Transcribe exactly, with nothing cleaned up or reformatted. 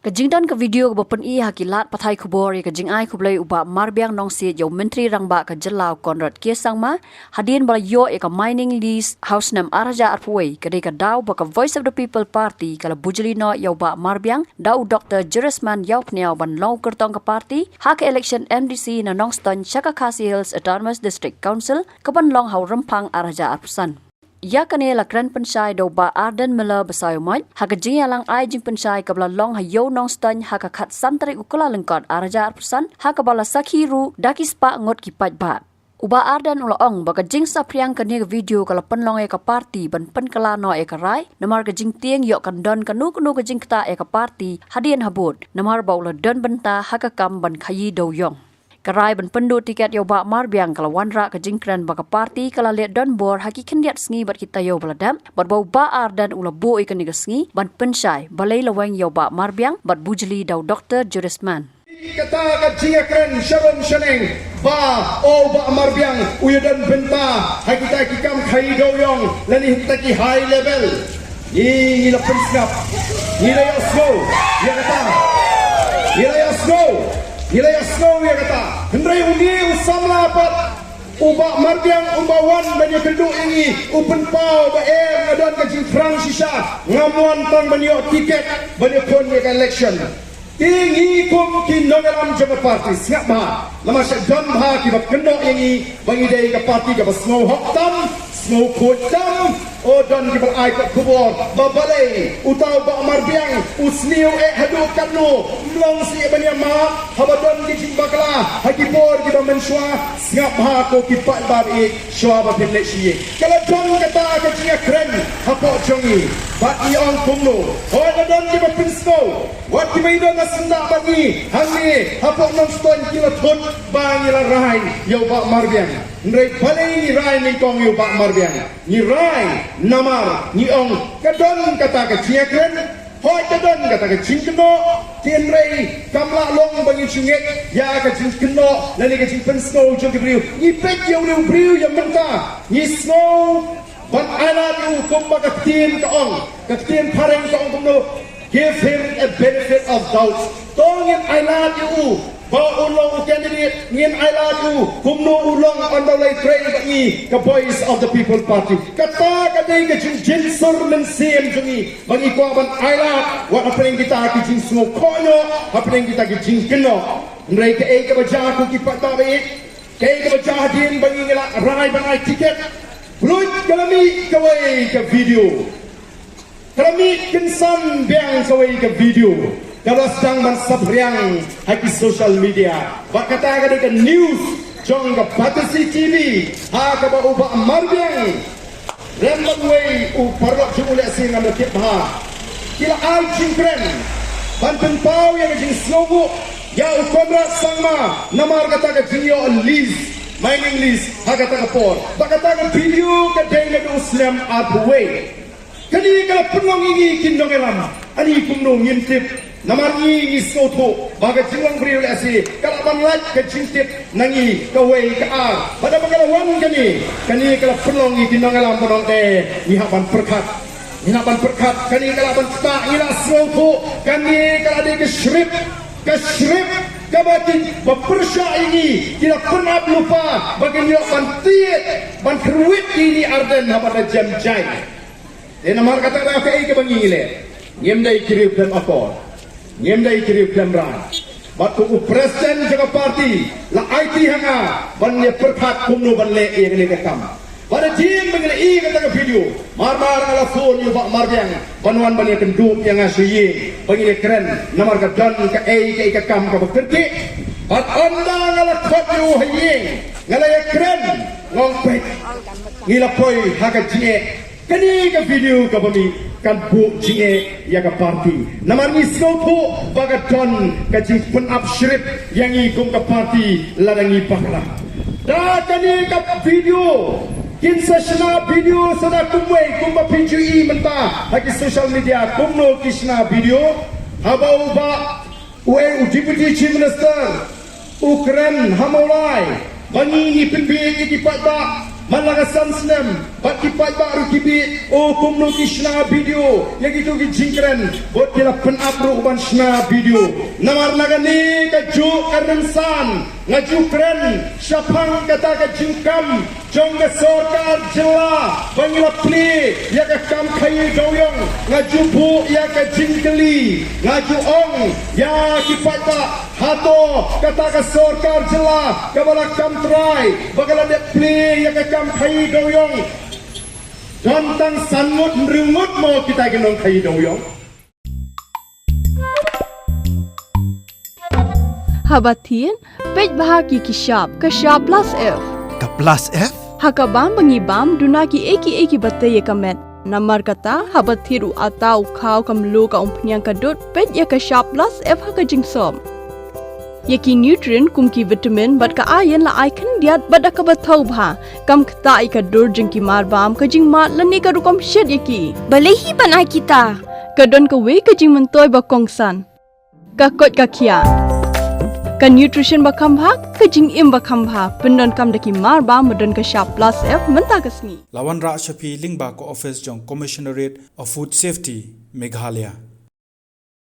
Ka jingdon ka video kaba pyni ha ki lad pathai khubor ïa ka jingai khublei u Bah Marbiang Nongsiej ïa u Myntri Rangbah ka jylla u Conrad K Sangma, hadien ba la ïoh ïa ka mining lease ha u snem ar hajar arphew wei, ka dei ka daw ba ka Voice of the People Party ka la bujli noh ïa u Bah Marbiang da u Doktor Jurisman Ïawphniaw ban long u kyrtong ka party ha ka election M D C na Nongstoiñ sha ka Khasi Hills Autonomous District Council kaban long ha u Rymphang ar hajar arphew san. Ïa kane la kren pynshai da u Bah Ardent Miller Basaiawmoit ha ka jingïalang ai jingpynshai kaba la long ha Ïew Nongstoiñ ha ka khatsan tarik u Kyllalyngkot ar hajar arphew san, ha kaba la sakhi ruh da ki spah ngut ki paidbah. U Bah Ardent u la ong ba ka jingsaphriang kane ka video ka la pynlong ïa ka party ban pynkylla noh ïa ka rai, namar ka jingtieng ïoh kan don kano kano ka jingktah ïa ka party hadien habud, namar ba u la don bynta ha ka kam ban khaïi dewïong. Ka rai ban pynduh tiket ïa u Bah Marbiang ka la wanrah ka jingkren ba ka party ka la leh donbor ha ki khyndiat sngi bad ki taïew ba la dep, bad ba u Bah Ardent u la buh ïa kane ka sngi ban pynshai, balei la weng ïa u Bah Marbiang bad bujli da u Doktor Jurisman. Kata ka jingïakren sharum shaneng ba u Bah Marbiang u ïadon bynta ha kita ki kam khaïi dewïong lane kita ki high level. Ngi, ngi la pynsngap. Ngi la ïohsngew ïa kata. Ngi la ïohsngew. Ngi la ïohsngew ïa kata. Hynrei une u samla pat u Bah Marbiang um ba wan ban ïakynduh ïa ngi, u pynpaw ba em nga don ka jingthrang shisha, ngam wan tang ban ïoh tiket ban ïakhun ïa ka election. Te ngi kum ki nongïalam jong ka party sngap bha, namar sha don bha kiba kynnoh ïa ngi ba ngi dei ka party kaba sngewhok tam, sngewkhuid tam. O, don kiba la ai ka khubor ba balei uta u Bah Marbiang u sniew eh haduh katno, mlong sih ban ïamap haba don ki jingbakla ha ki por kiba mynshuwa. Sngap bha ko ki paidbah, shuwa ba phin leit sha ïing. Ka la don kata ka jingïakren hapoh jong ngi bad ngi ong kumno? Hooid, la don kiba pynsngew. Wat ki mei don na syndah bad ngi hangne hapoh Nongstoiñ ki la thut ba ngi la rai ïa u Bah Marbiang. Hynrei balei ngi rai nyngkong ïa u Bah Marbiang? Ngi rai namar ngi ong ka don kata ka jingïakren. Hooid, ka don kata ka jingkynnoh. Te hynrei kam lah long ba ngi ju ngeit ïa ka jingkynnoh lane ka jingpynsngew jong ki briew. Ngi peit ïa une u briew ïa mynta, ngi sngew ban ailad ïa u, kumba ka ktien ka ong, ka ktien phareng ka ong kumno? Give him a benefit of doubt. To ngin ailad ïa u ba u long u candidate, ngin ailad ïa u kumno u long, ynda u la ïatrei bad ngi ka Voice of the People Party. Kata ka dei ka jingjynsur mynsiem jong ngi ba ngi kwah ban ailad wat hapdeng kita ki jingsngewkhohnoh, hapdeng kita ki jingkynnoh. Hynrei kaei kaba jia ko ki paidbah, kaei kaba jia hadien ba ngi la rai ban ai tiket? Pynlut ka la mih kawei ka video. Ka la mih kynsan biang kawei ka video kaba la sdang ban saphriang ha ki social media. Bad kata ka dei ka news jong ka Batesi T V, ha kaba u Bah Marbiang lem bad uwei u paralok jong u, lehse ngam da tip bha. Ki la ai jingkren ban pynpaw ïa ka jingsngewnguh ïa u Conrad Sangma namar kata ka jingïoh lease, mining lease ha kata ka por. Bad kata ka video ka dei naduh u snem arphew wei. Kane ka la pynlong ïa ngi ki nongïalam, ani kumno ngim tip. Namar ngi, ngi sngewthuh ba ka jinglong briew lehse ka lah ban lait ka jingtip na ngi kawei ka ar. Bad haba ka la wan kane, kane ka la pynlong ïa ki nongïalam ban ong, eh, ngi hap ban pyrkhat. Ngi hap ban pyrkhat, kane ka lah ban ktah, ngi la sngewthuh kane ka la dei ka script, ka script kaba ki ba pyrshah ïa ngi ki la pynap lypa ba kin ïoh ban tied, ban kyrwit ïa i Ardent haba da jem jai. Te namar kata ka dei kaei kaba ngi leh. Ngim dei ki riew khlem akor, ngim dei ki riew khlem rai. Bad kum u president jong ka party la aiti ha nga ban ïa pyrkhat kumno ban leh ïa kane ka kam. Bad hadien ba ngi la ïohi ïa kata ka video, mar mar nga la phone ïa u Bah Marbiang ban wan ban ïakynduh ïa nga sha ïing ba ngin ïakren namar ka don kaei kaei ka kam kaba kyrkieh. Bad ynda nga la khot ïa u ha ïing, nga la ïakren, nga ong, peit, ngi la poi ha ka jingeh. Kane ka video kaba mih kan buh jingeh ïa ka party. Namar ngi sngewthuh ba ka don ka jingpynap script ïa ngi kum ka party lada ngi bakla. Da kane ka video kin sa shna video sa da kumwei kumba phi ju i mynta ha ki social media kumno ki shna video. Haba u Bah Uei u Deputy Chief Minister u kren ha Mawlai ba ngi ngi pynbieit ïa ki paidbah, Man la ka san snem, bad ki paidbah ruh ki bih, o kumno ki shna video ïa kito ki jingkren, bad ki la pynap ruh ban shna video. Namar na kane kajuh ka rynsan, nga ju kren shaphang kata ka jingkam jong ka sorkar jylla ba ngi la plie ïa ka kam khaïi dewiong. Nga ju buh ïa ka jingkylli, nga ju ong ïa ki paidbah, hato kata ka sorkar jylla kaba la kam trai ba ka la dep plie ïa ka kam khaïi dewiong don tang san ngut hynriew ngut mo kita ki nongkhaïi dewiong? Haba thied, peit bha ki ki shap, ka shap plus F. Ka plus F? Ha ka bam ba ngi bam, duna ki ei ki ei kiba tei ïa ka met. Namar kata, haba thied u ata, u khaw, ka mluh, ka umphniang, ka dud, peit ïa ka shap plus F ha ka jingsop. Ïa ki nutrient kum ki vitamin bad ka iron la ai khyndiat bad da kaba thaw bha. Kam ktah ïa ka dur jong ki marbam, ka jingmad lane ka rukom shet ïa ki. Balei hi ban ai kita? Ka don kawei ka jingmyntoi ba kongsan. Ka koit ka khiah. Ka nutrition ba kham bha, ka jingim ba kham bha. Pyndonkam da ki marbam ba don ka shap plus F mynta ka sngi. La wanrah sha phi lyngba ka ophis jong Commissionerate of Food Safety, Meghalaya.